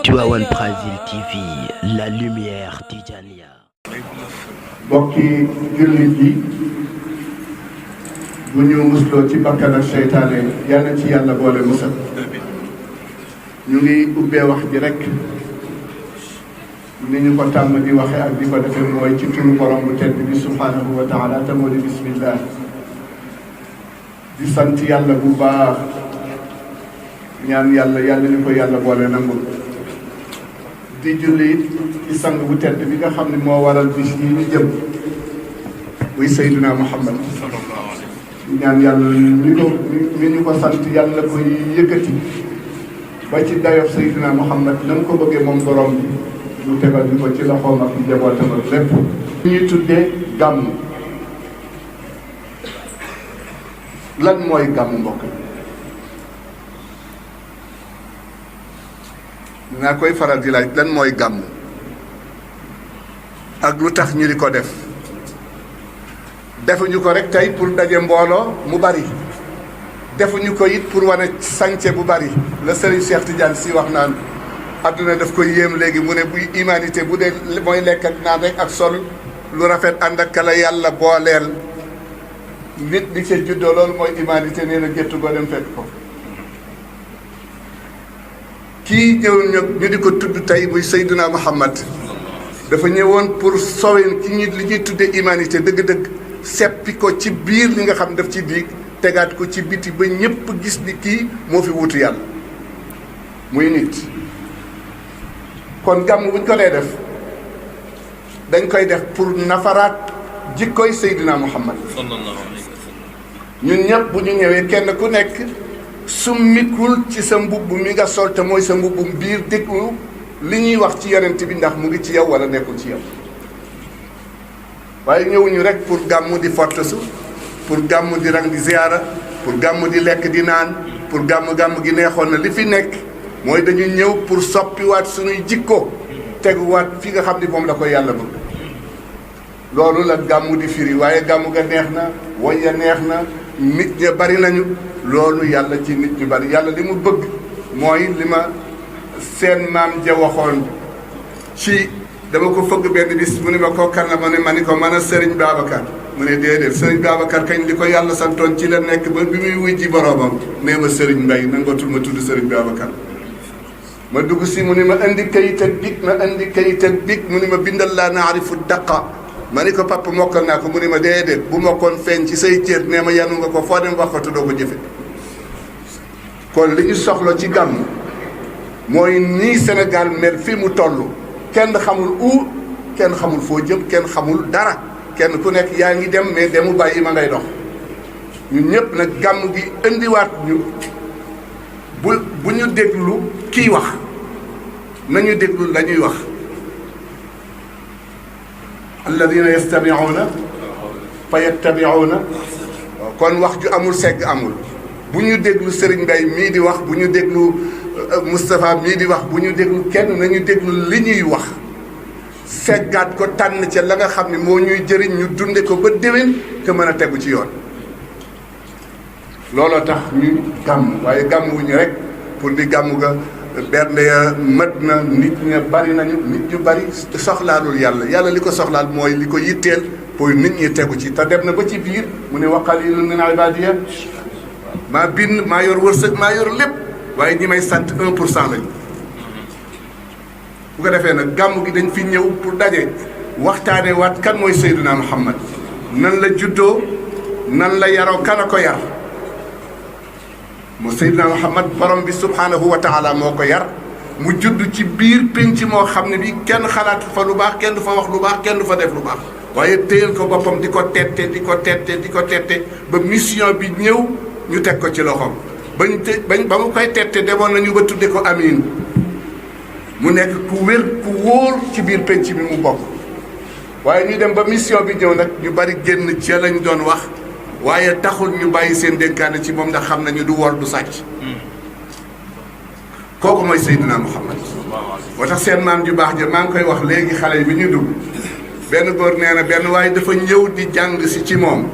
Tivaouane Brazil TV, la lumière Tijania. bokki jullit yi bu ñu musloo ci bakkan ak seytaane yàlla ci yàlla boole musal ñu ngi ubbee wax ji rek ni ñu ko tàmm di waxe ak di ko defee mooy ci turu borom bu tedd bi subhanahu wa taala te moo di bismillah di sant yàlla bu baax ñaan yàlla ñu ko yàlla boole nangul di julli ci sang bu tedd bi nga xam ne moo waral bis yi ñu jëm muy Seydina Muhammad ñaan yàlla mi ñu ko sant yàlla koy yëkkati ba ci dayof Seydina Muhammad na mu ko bëggee moom borom bi mu tegal ñu ko ci loxoom ak njabootam ak lépp ñuy tuddee gàmmu lan mooy gàmmu mbokk naa koy faral di laaj lan mooy gàmmu ak lu tax ñu di ko def defuñu ko rek tey pour daje mbooloo mu bari defuñu ko it pour wane sànce bu bari la Serigne Cheikh Tidiane Sy wax naan adduna daf koy yéem léegi mu ne buy humanité bu dee mooy lekk ak naan rek ak sol lu rafet ànd ak kala yàlla booleel nit di ca juddoo loolu mooy humanité nee na géttu ko dem fekk ko kii ñëw ñu di ko tudd tey muy Seydina Muhammad dafa ñëwoon pour soween ki ñi li ñuy tuddee humanité dëgg-dëgg seppi ko ci biir li nga xam daf ci diig tegaat ko ci biti ba ñépp gis ni kii moo fi wutu yàlla muy nit kon gàmm buñ ko dee def dañ koy def pour nafaraat jikkoy Seydina Muhammad sallallahu alayhi wa sallam ñun ñëpp bu ñu ñëwee kenn ku nekk summikul ci sa mbubb mi nga sol te mooy sa mbubbum biir déglu li ñuy wax ci yonent bi ndax mu ngi ci yow wala nekkul ci yow waaye ñëwuñu rek pour gàmmu di fottasu pour gàmmu di rang di ziyaara pour gàmmu di lekk di naan pour gàmmu gi neexoon na li fi nekk mooy dañu ñëw pour soppiwaat suñuy jikko teguwaat fi nga xam ni moom la ko yàlla bëgg loolu la gàmmu di firi waaye gàmmu ga neex na woy ya neex na nit ña bari nañu loolu yàlla ci nit ñu bari yàlla li mu bëgg mooy li ma seen maam ja waxoon ci dama ko fëgg benn bis mu ne ma koo kan la ma ni ko mën a Sëriñ Babacar mu ne déedéet Sëriñ Babacar kañ li ko yàlla santoon ci la nekk ba bi muy wujji boroomam nee ma Sëriñ Mbay nangootul ma tudd Sëriñ Babacar ma dugg si mu ni ma indi kayit ak big ma indi kayit ak big mu ni ma bindal laa naarifu daqa ma ni ko papa mokkal naa ko mu ni ma déedéet bu mokkoon feeñ ci say cër nee ma yanu nga ko foo dem wax ko te doo ko jëfe kon li ñu soxla ci gàmm mooy nii Sénégal mel fii mu toll kenn xamul kenn xamul foo jëm kenn xamul dara kenn ku nekk yaa ngi dem mais demu bàyyi ma ngay dox ñun ñëpp nag gàmm gi indiwaat ñu bu ñu déglu kiy wax nañu déglu la ñuy wax alladina yastamiuuna fa yattabiuuna kon wax ju amul segg amul bu ñu déglu Serigne Mbaye mii di wax bu ñu déglu Moustapha mii di wax bu ñu déglu kenn nañu déglu li ñuy wax seggaat ko tànn ca la nga xam ne moo ñuy jëriñ ñu dunde ko ba déwén te mën a tegu ci yoon looloo tax ñu gàmm waaye gàmm wuñu rek pour di gàmm ga bernde ya mët na nit ña bari nañu nit ñu bari soxlaalul yàlla li ko soxlaal mooy li ko yitteel pour nit ñi tegu ci te dem na ba ci biir mu ne wa qalilun min ibadiya maa bind maa yor wërsëg maa yor lépp waaye ñi may sant 1% lañu bu ko defee nag gàmm gi dañ fi ñëw pour daje waxtaane waat kan mooy Seydina Muhammad nan la juddoo nan la yaroo kan a ko yar moo Seydina Muhammad borom bi subhanahu wa taala moo ko yar mu judd ci biir pénc moo xam ne bi kenn xalaatu fa lu baax kenn du fa wax lu baax kenn du fa def lu baax waaye téyel ko boppam di ko tette di ko tette di ko tette ba mission bi ñëw ñu teg ko ci loxoom ba mu koy tette demoon nañu ba tudde ko Amin mu nekk ku wér ku wóor ci biir pénc bi mu bokk waaye ñu dem ba mission bi ñëw nag ñu bari génn ci lañ doon wax waaye taxul ñu bàyyi seen dénkaane ci moom ndax xam nañu du wor du sàcc kooku mooy Seydina Muhammad moo tax seen maam ju baax ja maa ngi koy wax léegi xale yi bi ñu dugg benn góor nee na benn waaye dafa ñëw di jàng si ci moom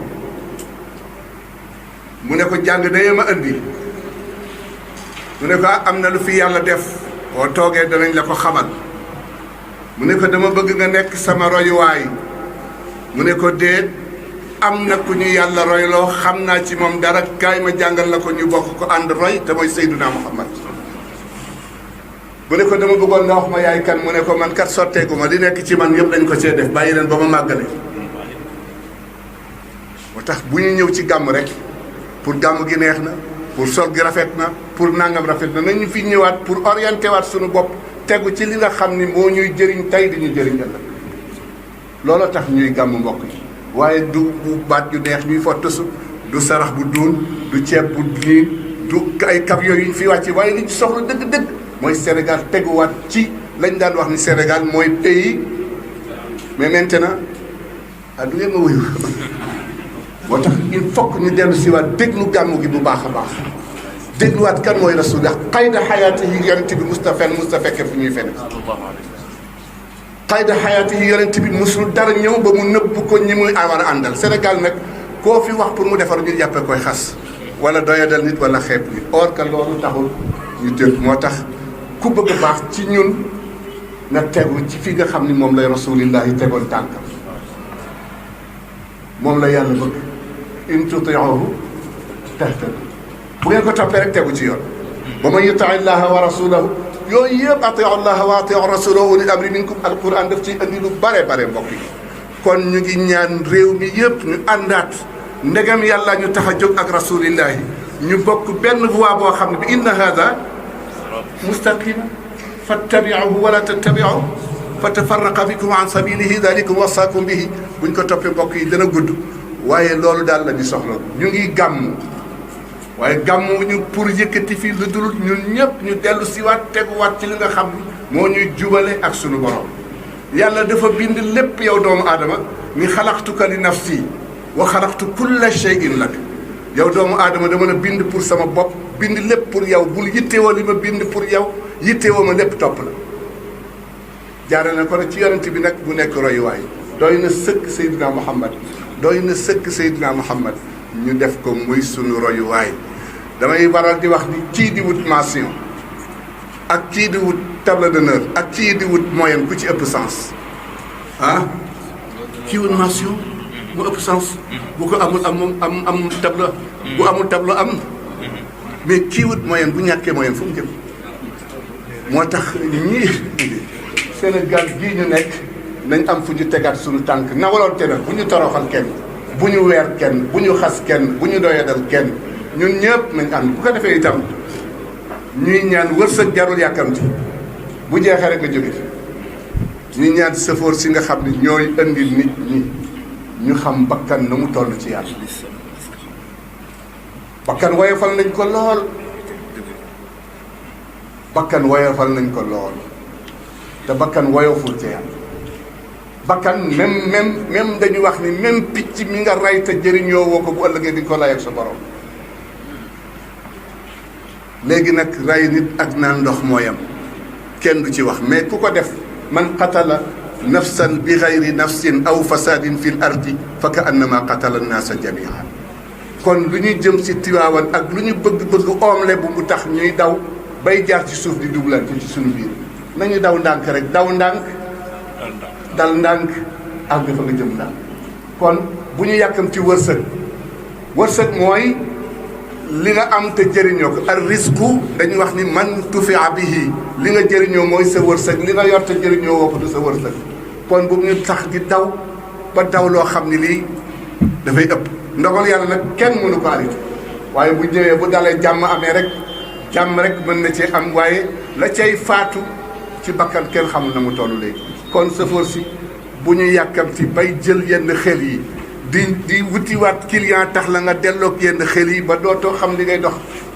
mu ne ko jàng dayee ma indi mu ne ko am na lu fi yàlla def boo toogee danañ la ko xamal mu ne ko dama bëgg nga nekk sama royuwaay mu ne ko déet am na ku ñu yàlla royloo xam naa ci moom dara kaay ma jàngal la ko ñu bokk ko ànd roy te mooy Seydina Muhammad mu ne ko dama bëggoon nga wax ma yaay kan mu ne ko man kat sotteeku ma li nekk ci man yëpp dañ ko cee def bàyyi leen ba ma màggale moo tax bu ñu ñëw ci gàmm rek pour gàmm gi neex na pour sol gi rafet na pour nangam rafet na nañu fi ñëwaat pour orienté waat suñu bopp tegu ci li nga xam ni moo ñuy jëriñ tey di ñu jëriñ ëllëg loolu tax ñuy gàmm mbokk yi waaye du baat yu neex ñuy fottasu du sarax bu duun du ceeb bu niin du ay kab yooyu ñu fi wàcce waaye li ci soxla dëgg-dëgg mooy Sénégal teguwaat ci lañ daan wax ni Sénégal mooy pays mais maintenant du ngeen ma wuyu moo tax il faut que ñu dellu si waat déglu gàmmu gi bu baax a baax dégluwaat kan mooy rasulullah xayda xayaati yi yonent bi mustafekke fu ñuy fene xayda xayaati yi yonent bi musul dara ñëw ba mu nëbb ko ñi muy war a àndal Sénégal nag koo fi wax pour mu defar ñu jàppee koy xas wala doyadal nit wala xeeb nit or que loolu taxul ñu dégg moo tax ku bëgg a baax ci ñun na tegu ci fi nga xam ni moom lay rasulillah yi tegoon tànkam moom la yàlla bëgg in tuti'uhu tahtadu bu ngeen ko toppee rek tegu ci yoon wa man yuti' illaha wa rasulahu yooyu yëpp ati'u llaha wa ati'u rasulahu ulil amri minkum alquran daf ciy andi lu bare bare mbokk yi kon ñu ngi ñaan réew mi yëpp ñu àndaat ndegam yàlla ñu tax a jóg ak rasulillahi ñu bokk benn voie boo xam ne bi inna hada mustaqima fattabi'uhu wala tattabi'u fa tafarraqa bikum an sabilihi dalikum wasaakum bihi buñ ko toppee mbokk yi dana gudd waaye loolu daal la ñu soxla ñu ngi gàmm waaye gàmm ñu pour yëkkati fi lu dul ñun ñëpp ñu dellu siwaat teguwaat ci li nga xam ni moo ñuy jubale ak sunu borom yàlla dafa bind lépp yow doomu aadama ni xalaqtuka li nafsi wa xalaqtu kulla shay'in lak yow doomu aadama dama la bind pour sama bopp bind lépp pour yow bul yittewoo li ma bind pour yow yittewoo ma lépp topp la jaare na ko nag ci yonent bi nag bu nekk royuwaay doy na sëkk Seydina Muhammad doy na sëkk Seydina Muhammad ñu def ko muy sunu royuwaay damay waral di wax ni kii di wut mention ak kii di wut table d'honneur ak kii di wut moyenne ku ci ëpp sens ah kii wut mention mu ëpp sens bu ko amul am table bu amul table am mais kii wut moyenne bu ñàkkee moyenne fu mu jëm moo tax ñii Sénégal gii ñu nekk nañ am fu ñu tegaat suñu tànk nawaloon te nag bu ñu toroxal kenn bu ñu weer kenn bu ñu xas kenn bu ñu doyadal kenn ñun ñëpp nañ ànd bu ko defee itam ñuy ñaan wërsëg jarul yàkkamti bu jeexee rek nga jóge fi ñuy ñaan sëfoor si nga xam ne ñooy indil nit ñi ñu xam bakkan na mu toll ci yàlla bakkan woyofal nañ ko lool bakkan woyofal nañ ko lool te bakkan woyoful ci yàlla bakkan même dañu wax ni même picc mi nga rey te jëriñoo woo ko bu ëllëgee di ko lay ak sa borom léegi nag rey nit ak naan ndox mooyam kenn du ci wax mais ku ko def man qatala nafsan bi gayri nafsin aw fasadin fi l ardi fa ka annama qatala annaasa jamian kon lu ñu jëm si Tiwaawan ak lu ñu bëgg oomle bu mu tax ñuy daw bay jaar ci suuf di dugalante ci suñu biir nañu daw ndànk rek daw ndànk dal ndànk àgg fa nga jëm ndànk kon bu ñu yàkkam ci wërsëg mooy li nga am te jëriñoo ko ar risku dañu wax ni man tufia bihi li nga jëriñoo mooy sa wërsëg li nga yor te jëriñoo woo ko du sa wërsëg kon bu ñu tax di daw ba daw loo xam ni lii dafay ëpp ndogal yàlla nag kenn mënu ko arrêté waaye bu ñëwee bu dalee jàmm amee rek jàmm rek mën na ci am waaye la cay faatu ci bakkan kenn xamul na mu toll léegi kon sëfoor si bu ñu yàkkamti bay jël yenn xel yi di wutiwaat client tax la nga delloog yenn xel yi ba dootoo xam li ngay dox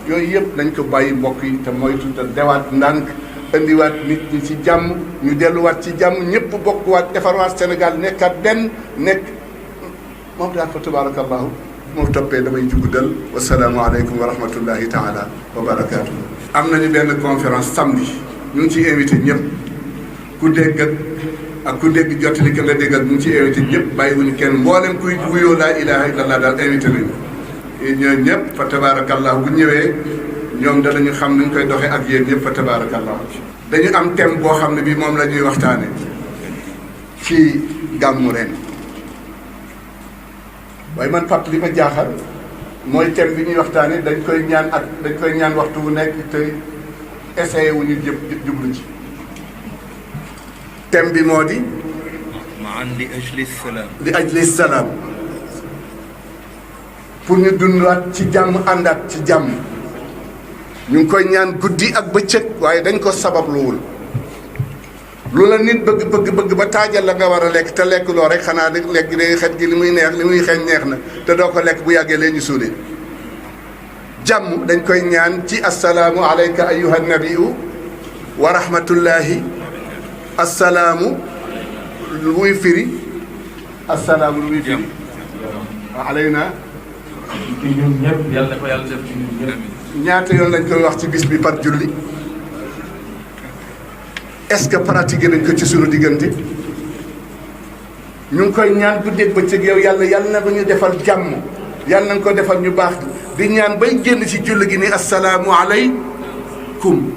yooyu yëpp nañ ko bàyyi mbokk yi te moytu te dewaat ndànk indiwaat nit ñi ci jàmm ñu delluwaat ci jàmm ñëpp bokkuwaat defarwaat Sénégal nekkaat benn nekk moom daal fa tabarakallahu moo toppee damay juguddal wasalaamu aleykum wa rahmatullahi taala wa barakaatu. am nañu benn conférence samedi ñu ngi ciy invité ñëpp ku dégg ak ku dégg jottali ka nga déggal ñu ngi ciy invité ñëpp bàyyiwuñu kenn mboolem kuy wuyoo laa ilaha illallah daal invité nañu ñooñu ñëpp fa tabarakallahu bu ñëwee ñoom danañu xam nuñ koy doxee ak yéen ñëpp fa tabaarakallah. dañu am thème boo xam ne bii moom la ñuy waxtaane ci gàmmu ren waaye man Pape li ma jaaxal mooy thème bi ñuy waxtaane dañ koy ñaan waxtu wu nekk te essayé wu ñu jublu ci thème bi moo di maan li ajli salaam. li ajli salaam pour ñu dundaat ci jàmm àndaat ci jàmm ñu ngi koy ñaan guddi ak bëccëg waaye dañ ko sababluwul lu la nit bëgg ba taajal la nga war a lekk te lekk loo rek xanaa lekk day xet gi li muy xeeñ neex na te doo ko lekk bu yàggee lee ñu suulee jàmm dañ koy ñaan ci assalaamu alayka ayyuha nabiyu wa rahmatullahi assalaamu lu muy firi assalaamu lu muy firi alayna ci ñun ñëpp yàlla na ko yàlla def ci ñun ñëpp. ñaata yoon lañ koy wax ci bis bi par julli est-ce que pratiqué nañ ko ci sunu diggante ñu ngi koy ñaan guddeeg bëccëg yow yàlla na ñu defal jàmm yàlla na ko defal ñu baax di ñaan bay génn ci julli gi ni assalaamu alaykum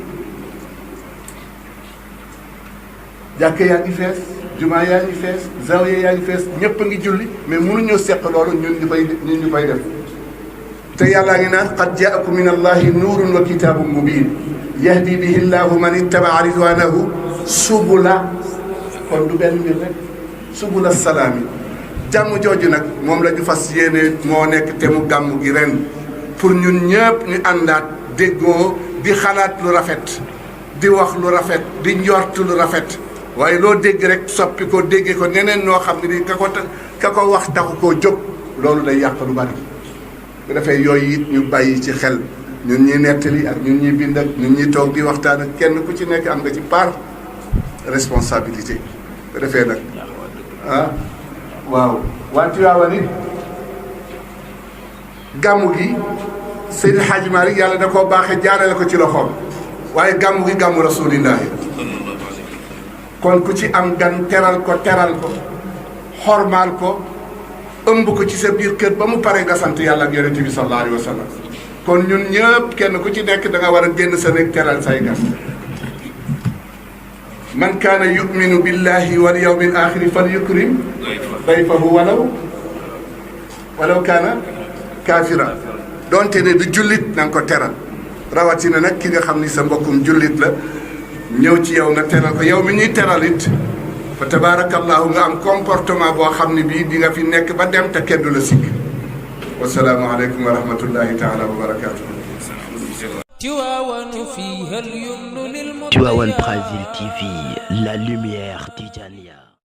jàkka yaa ngi fees jumaa yaa ngi fees zawiya yaa ngi fees ñëpp a ngi julli mais mënuñoo seq loolu ñun ñu koy def te yàllaa ngi naan qad jaakum min allahi nuurun wa kitaabun mubiin yahdi bihi llahu man ittabaa ridwanahu subula kon du benn mbir rek subula salaami jàmm jooju nag moom la ñu fas yéene moo nekk te mu gàmm gi ren pour ñun ñëpp ñu àndaat déggoo di xalaat lu rafet di wax lu rafet di njort lu rafet waaye loo dégg rek soppi ko déggee ko neneen noo xam ne ni ka ko wax taxu koo jóg loolu day yàq lu bari bu defee yooyu it ñu bàyyi ci xel ñun ñuy nettali ak ñun ñuy bind ak ñun ñuy toog di waxtaan ak kenn ku ci nekk am nga ci part responsabilité bu defee nag waaw waa Tiwaawan it gàmmu gi Seydi Hadji Malick yàlla da koo baaxee jaarale ko ci loxoom waaye gàmmu gi gàmmu rasulillahi kon ku ci am gan teral ko xormaal ko ëmb ko ci sa biir kër ba mu pare nga sant yàlla ak yonent bi sallallahu alayhi wa sallam kon ñun ñëpp kenn ku ci nekk da nga war a génn sa nekk teral say gan man kaana yuminu billahi wal yawmil axiri fal yukrim dayfahu walaw kaana kaafira donte ne du jullit na nga ko teral rawatina nag ki nga xam ni sa mbokkum jullit la ñëw ci yow nga teral ko yow mi ñuy teral it fa tabaarakallahu nga am comportement boo xam ne bii di nga fi nekk ba dem te kenn du la sikk wasalaamu aleykum wa rahmatullahi taala wa barakatuh. Tivaouane Brazil TV, la lumière Tidjania.